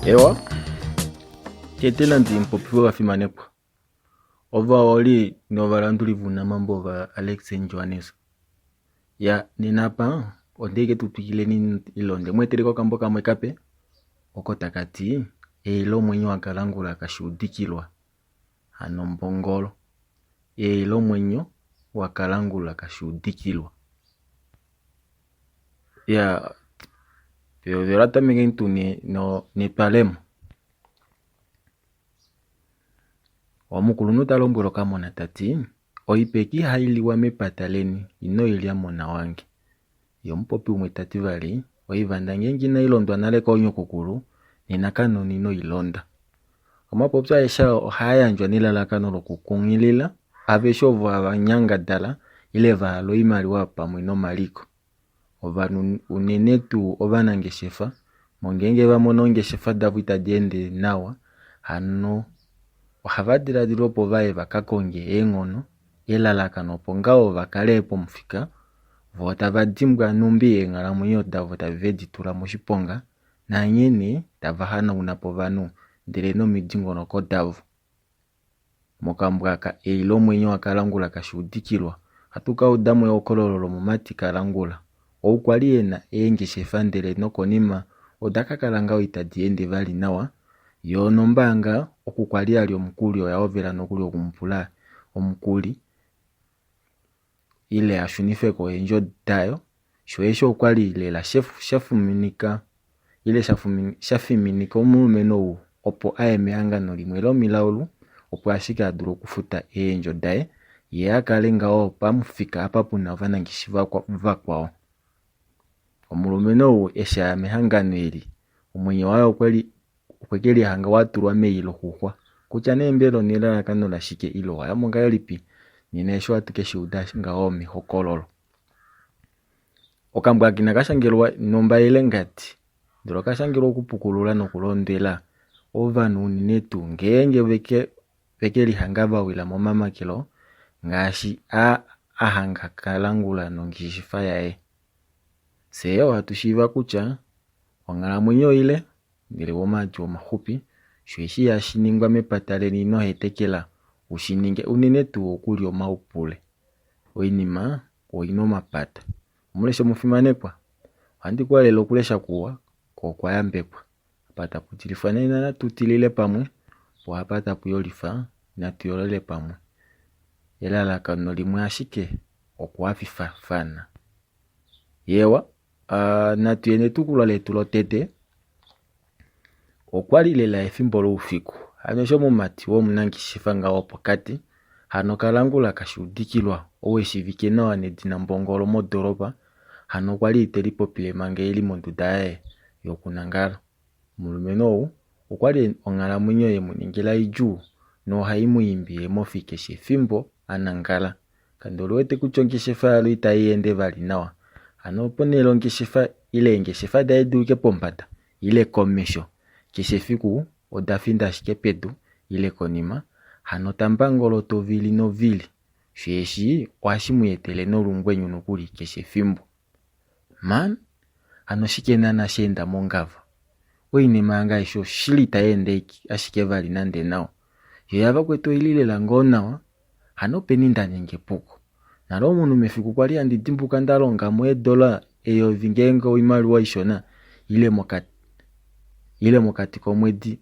Ewa, tete nandi mupopiwe vafimanekwa ovaholi novalanduli vounamambo vaAlex Johannes. Ya nena apa onde ke tu twikileni ile onde mu etele kokambo kamwe kape oko taka ti Ei lomwenyo waKalangula kashuudikilwa hano Mbongolo. Ei lomwenyo waKalangula kashuudikilwa. Ya pehovelo atameke tuu netwalemo. Omukulunhu ta lombwele okamona ta ti, Oipeki ihai liwa mepata leni, ino i lya mona wange. Ye omupopi umwe ta ti vali, Oivanda ngeenge inai londwa nale koonyokokulu, nena kanona ino i londa. Omapopyo aeshe aa ohaa yandjwa nelalakano lokukunghilila aveshe ovo hava nyangadala ile va hala oimaliwa pamwe nomaliko. Ovanhu unene tuu ovanangeshefa ngeenge va mono ongeshefa davo itadi ende nawa hano ohava diladila opo vaye va ka konge eenghono elalakano opo ngaho va kale pomufika voo tava dimbwa nhumbi eenghalamwenyo davo tave di tula moshiponga nanghene tava hanauna po ovanhu ndele nomidingonoko davo. Mokambo aka Ei lomwenyo waKalangula kashuudikilwa, ohatu ka uda mo ehokololo lomumati Kalangula, ou kwa li e na eengeshefa ndele nokonima oda ka kala ngaho itadi ende vali nawa, yoo nombaanga oku kwa li a li omukuli oya hovela nokuli oku mu pula omukuli ile a shunife ko eendjo dayo, sho eshi okwa li lela sha fuminika ile sha fiminika omulumenhu ou opo a ye mehangano limwe lomilaulu opo ashike a dule okufuta eendjo daye ye a kale ngaho pamufika apa pu na ovanangeshefa vakwao. Omulumenhu ou eshi a ya mehangano eli omwenyo waye okwe ke lihanga wa tulwa mei loxuxwa kutya nee mbela onelalakano lashike ile owa ya mo ngahelipi nena eshi ohatu ke shi uda ngaho mehokololo. Okambo aka inaka shangelwa nomba ile ngadi, ndele oka shangelwa okupukulula nokulondwela ovanhu unene tuu ngeenge veke lihanga va wila momamakelo ngaashi aa a hanga Kalangula nongeshefa yaye. Fyee ohatu shiiva kutya onghalamwenyo oile ndele omaadi omaxupi, sho eshi ihashi ningwa mepata leni ino hetekela u shi ninge unene tuu okulya omaupule. Oinima oi na omapata. Omuleshi omufimanekwa, ohandi ku halele okulesha kuwa ko okwa yambekwa. Apa tapu tilifwa nena natu tilile pamwe, po apa tapu yolifa natu yolele pamwe. Elalakano limwe ashike okuhafifafana. Yewa, uh, natu ye netukulwa letu lotete. Okwa li lela efimbo loufiku, hano eshi omumati womunangeshefa ngaho wopokati, hano Kalangula Kashuudikilwa, ou e shiivike nawa nedina Mbongolo modoolopa, hano okwa li te lipopile manga e li monduda yaye yokunangala. Omulumenhu ou okwa li onghalamwenyo ye mu ningila idjuu nohai mu imbi eemofi keshe efimbo a nangala. Kandi oli wete kutya ongeshefa yalo itai ende vali nawa. Hano ponhele ongeshefa ile eengeshefa daye di yuke pombada ile komesho, keshe efiku oda finda ashike pedu ile konima, hano ta mbangoloto ovili novili. Sho eshi ohashi mu etele nolungwenyu nokuli keshe efimbo. Man, hano oshike naana sha enda mongava? Oinima yange aishe oshili itai ende ashike vali nande nawa. Yo yavakwetu oili lela ngoo nawa, hano openi nda ninga epuko? Nale omunhu mefiku kwali handi dimbuka nda longa mo eedola eyovi ngeenge oimaliwa ishona ile mokati ile mokati komwedi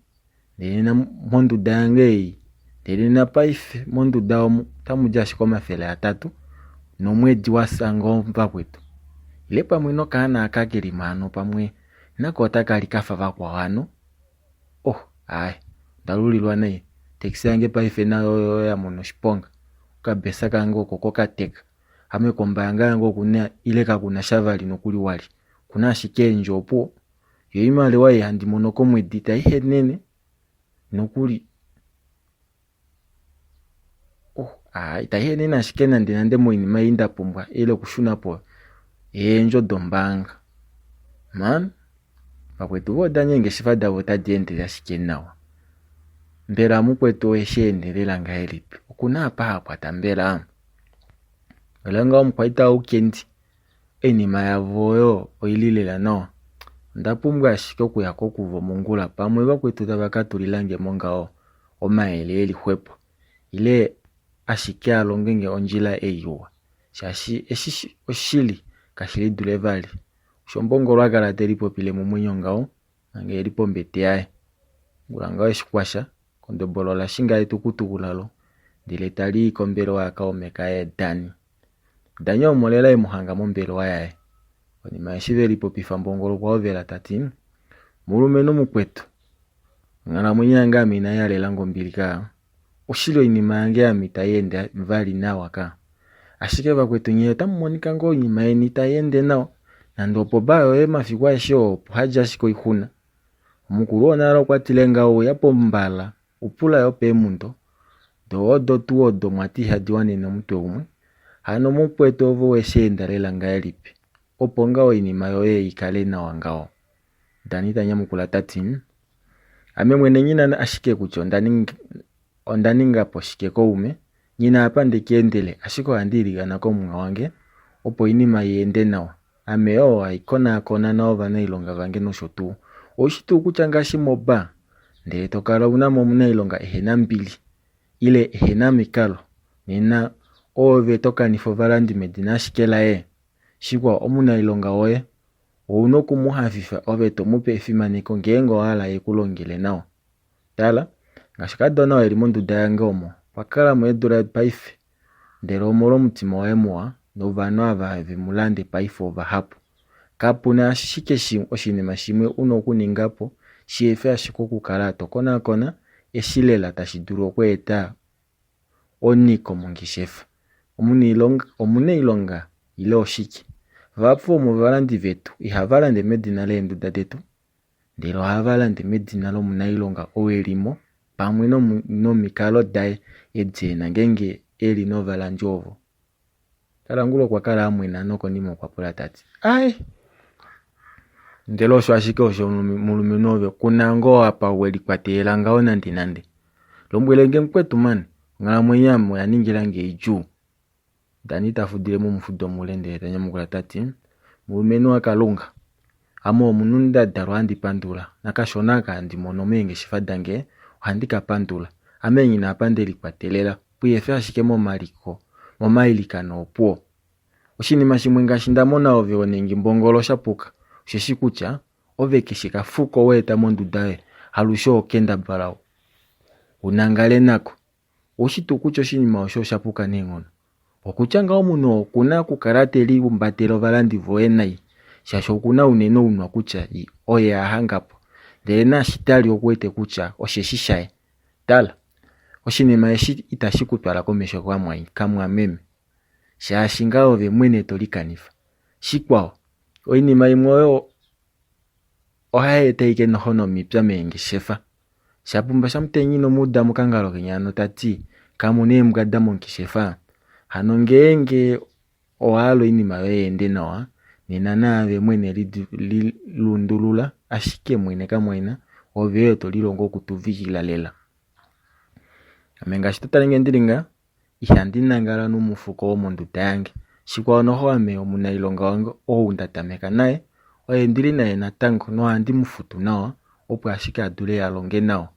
ndele nena monduda yange ei ndele nena paife monduda omu otamu di ashike 300 nomwedi wa fya ngoo vakwetu ile pamwe nokaana aka keli mo hano pamwe nako otaka li kafa vakwao hano Oh, aye, onda lulilwa nai. Taxi yange paife nayo oyo ya mona oshiponga. Okabesa kange oko kokateka. Ame kombaanga yange okuna ile kakuna sha vali nokuli wali. Okuna ashike eendjo opuwo. Yo oimaliwa ei handi mono komwedi tai henene nokuli. Oh, ah, itai henene ashike nande nande moinima ei nda pumbwa ile okushuna po eendjo dombaanga. Man, vakwetu vo odanye eengeshefa davo otadi endele ashike nawa. Mbela mukwetu ohe shi endelela ngahelipi? Oku na apa ha kwata mbela? Mbela ngaho omukwaita woukendi, oinima yavo oyo oi li lela nawa. Onda pumbwa ashike okuya ko kuvo mongula pamwe vakwetu tava ka tulila nge mo ngaho omayele e li xwepo ile ashike a longe nge ondjila ei iwa shaashi eshi oshili kashi lidule vali, osho Mbongolo a kala te lipopile momwenyo ngaho manga e li pombete yaye. Ongula ngaho eshi kwasha, ekondobolo ola shinga etukutuku lalo ndele tali i kombelewa yakaume kaye Danny. Danny omo lela e mu hanga mombelewa yaye. Konima eshi ve lipopifa Mbongolo okwa hovela ta ti, Mulumenhu mukwetu, onghalamwenyo yange ame inai halela nge ombili kaa. Oshili oinima yange ame itai ende vali nawa kaa. Ashike vakwetu nyee otamu monika ngoo oinima yeni itai ende nawa. Nande opoba yoye mafiku aeshe oo opo hadja ashike oixuna. Omukulu wonale okwa tile ngaho uya pombala u pula yo peemundo, doo odo tuu odo mwati ihadi wanene omutwe umwe. Hano mukwetu ove owe shi enda lela ngahelipi opo ngaho oinima yoye i kale nawa ngaho? Danny ta nyamukula ta ti, Ame mwene nghi na ashike kutya onda ninga po shike koume, nghi na apa nde ka endele, ashike ohandi ilikana kOmumwa wange opo oinima i ende nawa. Ame oo hai konaakona nawa ovanailonga vange nosho tuu. Ou shi tuu kutya ngaashi mobar, ndele to kala u na mo omunailonga ehe na mbili ile ehe na omikalo, nena oove to kanifa ovalandi medina ashike laye? Shikwao, omunailonga woye Ou na oku mu hafifa ove to mu pe efimaneko ngeenge owa hala e ku longele nawa. Tala, ngaashi okadona oo e li monduda yange omo, okwa kala mo eedula paife, ndele omolwomutima waye muwa, novanhu ava have mu lande paife ovahapu. Kapu na ashike oshinima shimwe u na okuninga po shihe fi ashike okukala to konakona eshi lela tashi dulu okweeta onyiko mongeshefa, omunailonga ile oshike. Vahapu vomovalandi vetu ihava lande medina leenduda detu, ndele ohava lande medina lomunailonga ou e li mo pamwe nomikalo daye edi e na ngeenge e li novalandi ovo. Kalangula okwa kala a mwena nokonima okwa pula ta ti, Ai! Ndele osho ashike osho mulumenhu ove ku na ngoo apa we likwatelela ngaho nandenande. Lombwele nge mukwetu mani, onghalamwenyo ame oya ningila nge idjuu. Dani ta fudile momufudo mule ndele ta nyamukula ta ti, Mulumenhu waKalunga, ame omunhu nda dalwa handi pandula, nakashona aka handi mono meengeshefa dange ohandi ka pandula. Ame nghi na apa nde likwatelela, puyefe ashike momaliko, momailikano opuwo. Oshinima shimwe ngaashi nda mona ove oningi mbongolo sha puka, osheshi kutya ove keshe kafuko wa eta monduda yoye, alushe oho kendabala u nangale nako. Ou shi tuu kutya oshinima osho osha puka neenghono? Okutya ngaho omunhu oku na okukala te lihumbatele ovalandi voye nai, shaashi oku na unene ounwa kutya oye a hanga po, ndele naashi ta li oku wete kutya osheshi shaye. Tala, oshinima eshi itashi ku twala komesho kamwameme, shaashi ngaa ove mwene to likanifa. Shikwao, oinima imwe oyo ohai eta ashike noho nomipya meengeshefa. Shapumba shamutenya ino mu uda mokangalo kenya hano ta ti, Kamu na eembwada mongeshefa? Hano ngeenge owa hala oinima yoye i ende nawa, nena naave mwene lilundulula ashike mwene kamwaina, ove oyo to lilongo okutuvikila lela. Ame ngaashi to tale nge ndi li nga, ihandi nangala nomufuko womonduda yange. Shikwao noho ame omunailonga wange ou nda tameka naye, oye ndi li naye natango nohandi mu futu nawa opo ashike a dule a longe nawa.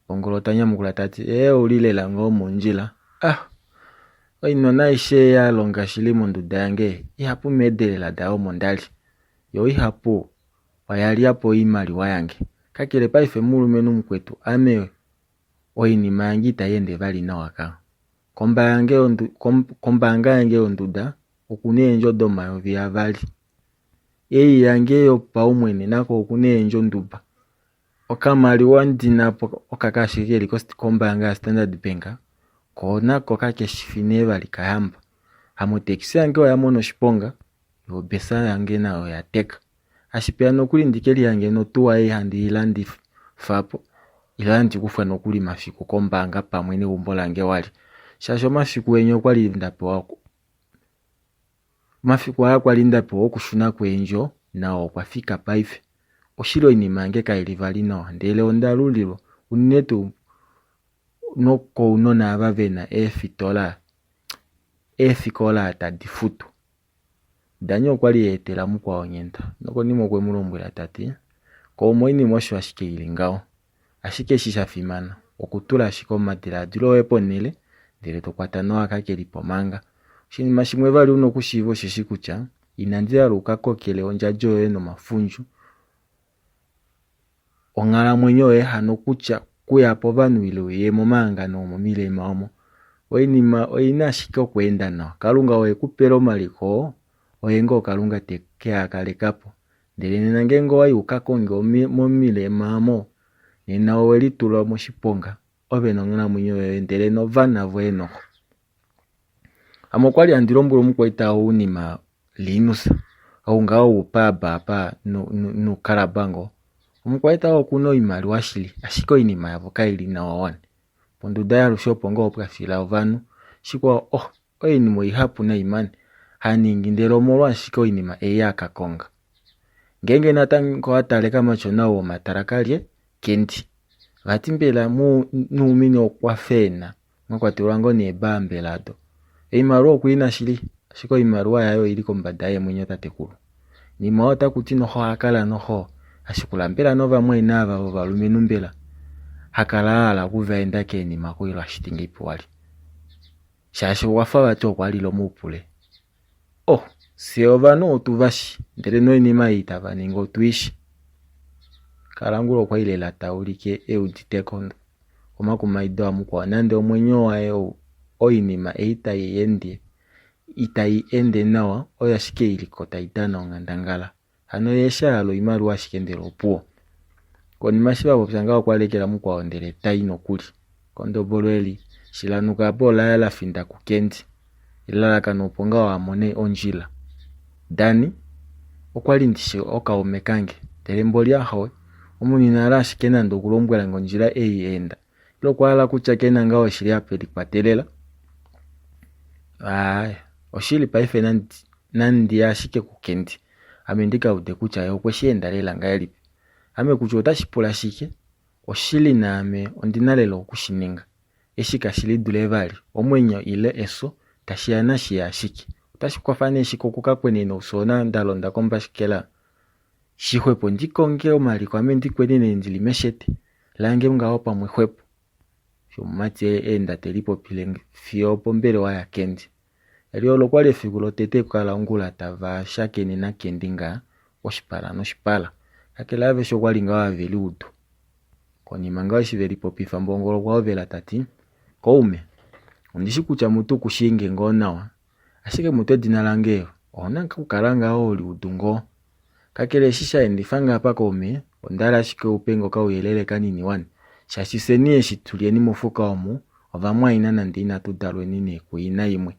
Pongolo ta nyamukula ta ti, Ee, ou li lela ngoo mondjila. Ah! Oinona aishe ya longa shili monduda yange, ihapu meedelela dayo omo nda li. Yo ihapu oya lya po oimaliwa yange. Kakele paife mulumenhu mukwetu, ame oinima yange itai ende vali nawa ka. Kombaanga yange yonduda oku na eendjo domayovi avali. Ei yange yopaumwene nako oku na eendjo nduba. Okamaliwa ndi na po okaka ashike ke li kombaanga yaStandard Bank, ko nako kake fi nee vali kayamba. Ame otaxi yange oya mona oshiponga, yo obesa yange nayo oya teka. Ashipeya nokuli ndi ke lihange notuwa ei handi i landifa po ile handi kufwa nokuli mafiku kombaanga pamwe neumbo lange wali. Shaashi omafiku enya okwali nda pewa Omafiku aa kwa li nda pewa okushuna kweendjo nao okwa fika paife. Oshili oinima yange kai li vali nawa ndele onda lulilwa unene tuu nokounona ava ve na eefitola eefikola tadi futu. Dani okwa li a etela mukwao onghenda nokonima okwe mu lombwela ta ti, Kaume oinima osho ashike i li ngaho. Ashike eshi sha fimana, okutula ashike omadilaadilo oye ponhele ndele to kwata nawa aka ke li po manga. Oshinima shimwe vali u na okushiiva osheshi kutya, inandi hala u ka kokele ondjadjo yoye nomafundju onghalamwenyo yoye hano kutya kuya povanhu ile uye momahangano omomilema omo. Oinima oi na ashike okweenda nawa. Kalunga oye ku pele omaliko oo, oye ngoo Kalunga te ke a kaleka po. Ndele nena ngeenge owa i u ka konge momilema omo, nena owe litula moshiponga, ove nonghalamwenyo yoye ndele novana voye noxo. Ame okwali handi lombwele omukwaita ou nima Linus, ou ngaho woupub apa nuukalaba ngoo. Omukwaita oo okuna oimaliwa shili, ashike oinima yavo kaili nawa wani. Ponduda yaalushe opo ngoo pwa fila ovanhu. Shikwao oh, oinima oihapu nai mani ha ningi ndele omolwa ashike oinima ei a ka konga. Ngeenge natango owa tale kamatyona ou womatala kalye kendi. Vati mbela Nuumini okwa feena mwa kwatelwa ngoo nee baambela do. Oimaliwa oku i na shili, ashike oimaliwa yaye oi li kombada yeemwenyo tatekulu. Nima ota ku ti noxo oha kala noxo a shikula mbela novamwaina ava vovalumenhu mbela ha kala a hala oku va enda keenima koilwa shitingipiwali. Shaashi okwa fa vati okwa lila omoupule. Oh, fye ovanhu otu va shi, ndele noinima ei tava ningi otu i shi. Kalangula okwa li lela ta ulike e udite ko omakumaido amukwao nande omwenyo waye ou oinima ei tai ende itai ende nawa oyo ashike i li ko tai dana onghandangala. Hano ye eshi a hala oimaliwa ashike ndele opuwo. Konima eshi va popya ngaho okwa lekela mukwao ndele ta i nokuli. Kondobolo eli, Shilanuka apa ola ya la finda kuKendi. Elalakano opo ngaho a mone ondjila. Danny okwa li ndishi okaume kange, ndele mboli ahowe, omunhu ina hala ashike nande okulombwela nge ondjila ei a enda, ile okwa hala kutya ke na ngaho oshili apa e likwatelela. Aaye, oshili paife nandi nandi ye ashike kuKendi, ame ndi ka ude kutya ye okwe shi enda lela ngahelipi. Ame kutya otashi pula shike, oshili naame ondi na lela oku shi ninga. Eshi kashi lidule vali, omwenyo ile efyo, tashi ya nashi ye ashike. Otashi kwafa nee shike oku ka kwenena oufyoona nda londa kombashikela? Shixwepo ndi konge omaliko ame ndi kwenene ndi li meshete lange ngaho pamwe xwepo. Shomumati a enda te lipopile fiyo opombelewa yaKendi. Eli olo kwali efiku lotete Kalangula tava shakene naKendi ngaa oshipala noshipala. Kakele aveshe okwali ngaho have liudu. Konima ngaho eshi ve lipopifa Mbongolo okwa hovela ta ti, Kaume, ondi shi kutya mutu ku shii nge ngoo nawa, ashike mutu edina lange ouna okukala ngaho ho li udu ngoo. Kakele eshi sha endifa nge apa kaume, onda hala ashike u pe nge okauyelele kanini wani, shaashi fyeni eshi tu lyeni mofuka omu ovamwaina nande inatu dalweni nee kuina imwe.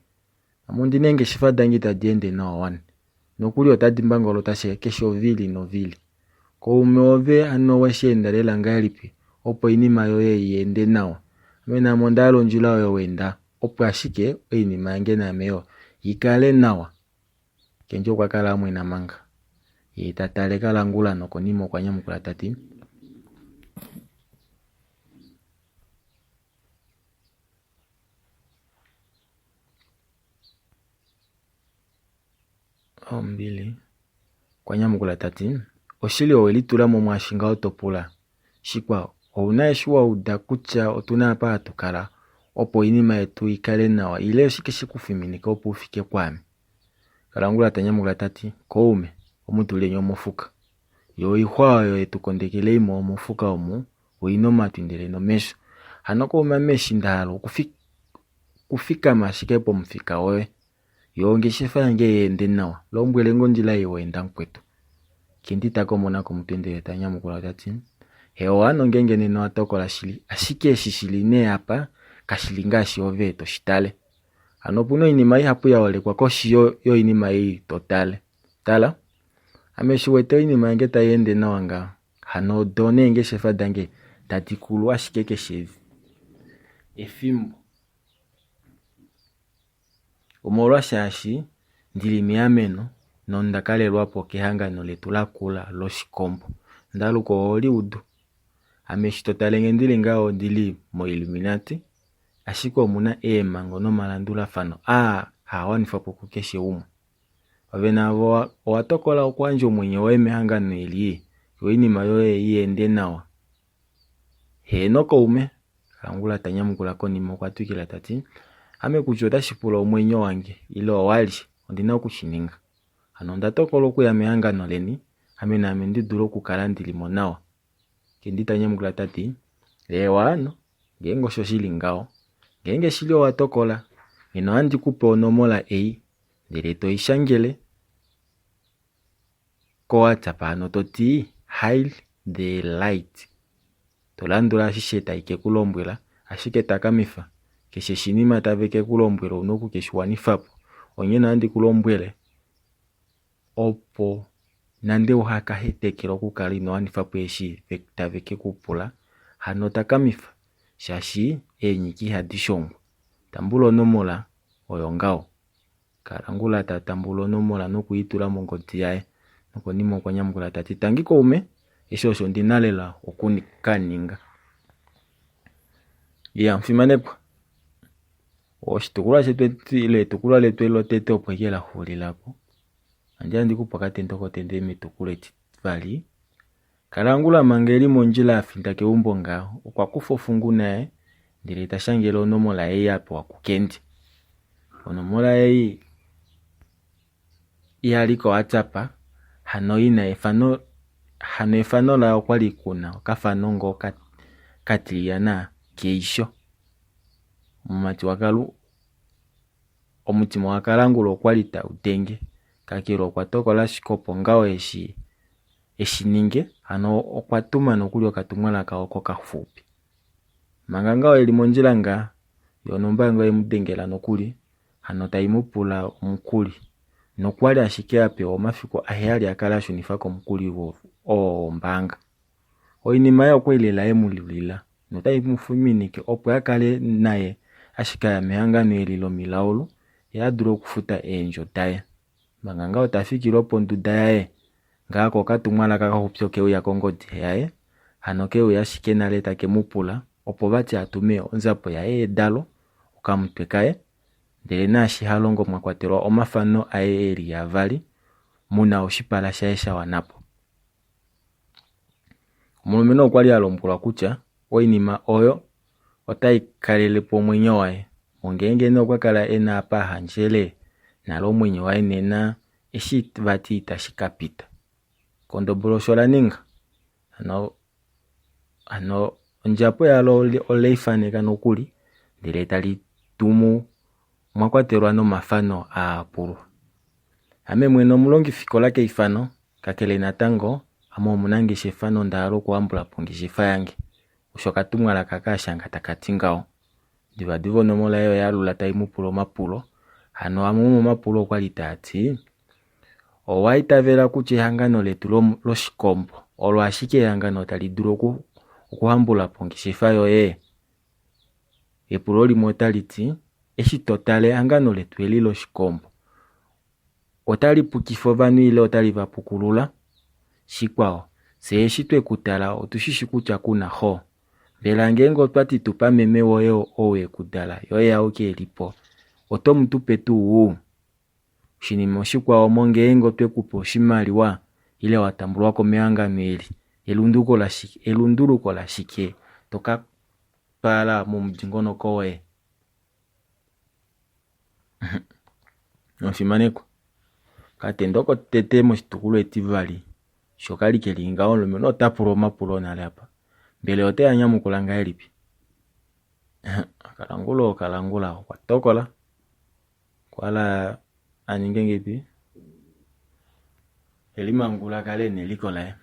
Ame ondi na eengeshefa dange itadi ende nawa wani. Nokuli otadi mbangolota keshe ovili novili. Kaume ove hano owe shi enda lela ngahelipi opo oinima yoye i ende nawa? Ame naame onda hala ondjila oyo wa enda opo ashike oinima yange naame yo i kale nawa. Kendji okwa kala a mwena manga, ye ta tale Kalangula nokonima okwa nyamukula ta ti, Ombili. Okwa nyamukula ta ti, Oshili owe litula mo mwaashi ngaho to pula. Shikwao, ou na eshi wa uda kutya otu na apa hatu kala opo oinima yetu i kale nawa ile oshike she ku fiminika opo u fike kwaame? Kalangula ta nyamukula ta ti, Koume, omu tu leni omofuka. Yo oixwa oyo ye tu kondekela ei mo omofuka omu oi na omatwi ndele nomesho. Hano koume ame eshi nda hala okufikama ashike pomufika woye. Yo ongeshefa yange i ende nawa. Lombwele nge ondjila ei wa enda mukwetu. Kendi ta komona komutwe ndele ta nyamukula ta ti, Hewa hano ngeenge nena owa tokola shili, ashike eshi shi li nee apa kashi li ngaashi ove to shi tale. Hano opu na oinima ihapu ya holekwa koshi yoinima ei to tale. Tala, ame eshi wete oinima yange tai ende nawa ngaha, hano odo neengeshefa dange tadi kulu ashike keshe efimbo. Omolwashaashi ndi li meameno nonda kalelwa po kehangano letu lakula loshikombo. Ndaluka oho li udu. Ame eshi to tale nge ndi li ngaho ondi li moIlluminati, ashike omu na eemhango nomalandulafano aa haa wanifwa po kukeshe umwe. Ove naave owa tokola okuyandja omwenyo woye mehangano eli, yo oinima yoye i ende nawa? Heeno kaume, Kalangula ta nyamukula konima okwa twikila ta ti, Ame kutya otashi pula omwenyo wange ile owali, ondi na oku shi ninga. Hano onda tokola okuya mehangano leni, ame naame ndi dule okukala ndi li mo nawa. Kendi ta nyamukula ta ti, Eewa hano, ngeenge osho shi li ngaho. Ngeenge shili owa tokola, nena ohandi ku pe onomola ei, ndele to i shangele koWhatsApp hano to ti Hail the light. To landula ashishe tai ke ku lombwela, ashike takamifa, keshe oshinima tave ke ku lombwela ouna oku ke shi wanifa po. Onghee ohandi ku lombwele opo nande uha ka hetekele okukala ino wanifa po eshi tave ke ku pula, hano takamifa shaashi eenyiki ihadi shongwa. Tambula onomola oyo ngaho. Kalangula ta tambula onomola noku i tula mongodi yaye nokonima okwa nyamukula ta ti, Tangi kaume, eshi osho ndi na lela oku ka ninga. Iya, mufimanekwa, oshitukulwa shetu ile etukulwa letu lotete opo ashike la xulila po. Handi ya ndi ku pe okatendo kotete metukulwa etivali. Kalangula manga e li mondjila a finda keumbo ngaho, okwa kufa ofunguna yaye ndele ta shangele onomola ei a pewa kuKendi. Onomola ei ya li koWhatsApp hano i na efano hano efano layo okwa li ku na okafano ngoo ka tilyana keisho. Omumati waKalu omutima waKalangula okwa li tau denge, kakele okwa tokola ashike opo ngaho eshi e shi ninge, hano okwa tuma nokuli okatumwalaka oko kaxupi. Manga ngaho e li mondjila ngaa, yo nombaanga oye mu dengela nokuli, hano tai mu pula omukuli. Nokwa li ashike a pewa omafiku aheyali a kale a shunifa ko omukuli oo wombaanga. Oinima ei okwa li lela ye mu lulila notai mu fiminike opo a kale naye ashike a ya mehangano eli lomilaulu ye a dule okufuta eendjo daye. Manga ngaho ta fiki lwoponduda yaye, ngaaka okatumwalaka kaxupi oke uya kongodi yaye, hano ke uya ashike nale take mu pula opo vati a tume onzapo yaye yedalo, okamutwe kaye, ndele naashi ha longo mwa kwatelwa omafano aye e li avali mu na oshipala shaye sha wana po. Omulumenhu okwa li a lombwelwa kutya oinima oyo otai kalele po omwenyo waye. Ngeenge nee okwa kala e na apa a handjele nale omwenyo waye nena eshi vati itashi ka pita. Kondobolo osho la ninga. Hano hano ondjapo yalo ole i faneka nokuli ndele tali tumu mwa kwatelwa nomafano aa a pulwa. Ame mwene omulongifikola keifano, kakele natango ame omunangeshefa nonda hala okuhambula po ongeshefa yange. Osho okatumwalaka aka a shanga taka ti ngaho. Divadiva onomola yaye oya alula tai mu pula omapulo. Hano amwe omomapulo okwa li taa ti, Owa itavela kutya ehangano letu loshikombo olo ashike ehangano tali dulu okuhambula po ongeshefa yoye? Epulo limwe otali ti, Eshi to tale ehangano letu eli loshikombo, otali pukifa ovanhu ile otali va pukulula? Shikwao, fye eshi twe ku tala otu shi shi kutya ku na xo. Mbela ngeenge otwa ti tu pa meme woye ou e ku dala, ye oye auke e li po, oto mu tu pe tuu? Oshinima oshikwao omo ngeenge otwe ku pe oshimaliwa ile wa tambulwa ko mehangano eli, elunduluko lashike, elunduluko lashike to ka twala momudingonoko woye? Omufimanekwa, okatendo kotete moshitukulwa etivali sho kali ke li ngaho omulumenhu ota pula omapulo nale apa. Mbela ote a nyamukula ngahelipi? Kalangula oo Kalangula okwa tokola. Okwa hala a ninge ngeipi? E limangulule a kale e na eliko laye.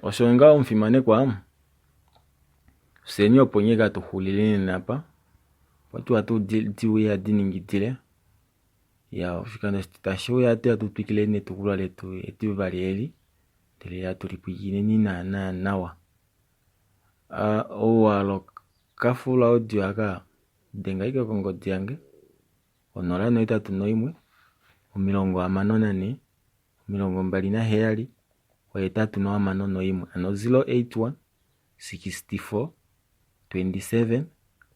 Osho ngaho omufimanekwa, fyeni opo nye katu xulile nena apa. Okwa tiwa tuu di uye hadi ningi dile. Ya oshikando tashi uya ohatu ya tu twikile netukulwa letu etivali eli ndele hatu li pwilikineni naana nawa. Ou wa lokafula audio aka denga ashike kongodi yange 081 64 27 861 hano 081 64 27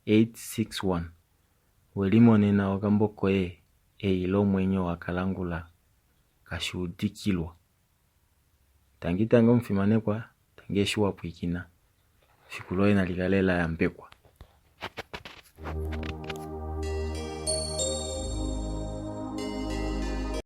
861. We limonena okambo koye Ei lomwenyo waKalangula. Kashuudikilwa. Tangi tangi omufimanekwa, tangi eshi wa pwiikina. Efiku loye nali kale la yambekwa.